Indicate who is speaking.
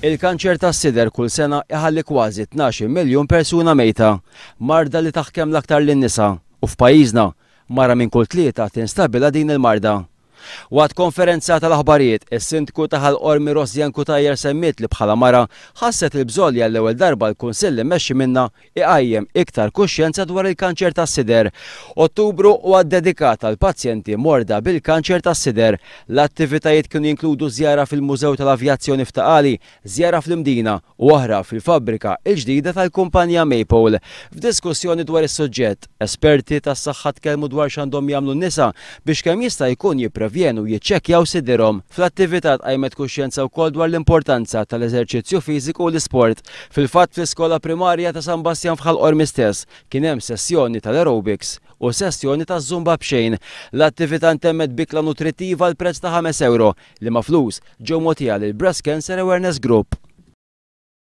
Speaker 1: Il-kanċer tas-sider kull sena iħalli kważi 12 miljun persuna mejta. Marda li taħkem l-aktar lin-nisa u f'pajjiżna mara minn kull tlieta tinstabilha din il-marda. Waqt konferenza tal-aħbarijiet, is-Sindku ta' Ħal Qormi Rosianne Cutajar semmiet li bħala mara ħasset il-bżonn li għall-ewwel darba l-Kunsill immexxi minnha iqajjem iktar kuxjenza dwar il-kanċer tas-sider. Ottubru huwa ddedikat għall-pazjenti morda bil-kanċer tas-sider. L-attivitajiet kienu jinkludu żjara fil-Mużew tal-Avjazzjoni f'Ta' Qali, żjara fl-Imdina u oħra fil-fabbrika l-ġdida tal-kumpanija Maypole. F'diskussjoni dwar is-suġġett, esperti tas-saħħa tkellmu dwar x'għandhom jagħmlu n-nisa biex kemm jista' jkun jipprevjenu u jiċċekkjaw sidirhom. Fl-attività tqajmet kuxjenza wkoll dwar l-importanza tal-eżerċizzju fiżiku u l-isport. Fil-fatt fl-iskola primarja ta' San Bastjan f'Ħal Qormi stess kien hemm sessjoni tal-aerobics u sessjoni taż-zumba b'xejn. L-attività ntemmet b'ikla nutrittiva għal prezz ta' ħames ewro, liema flus ġew mogħtija lill-Breast Cancer Awareness Group.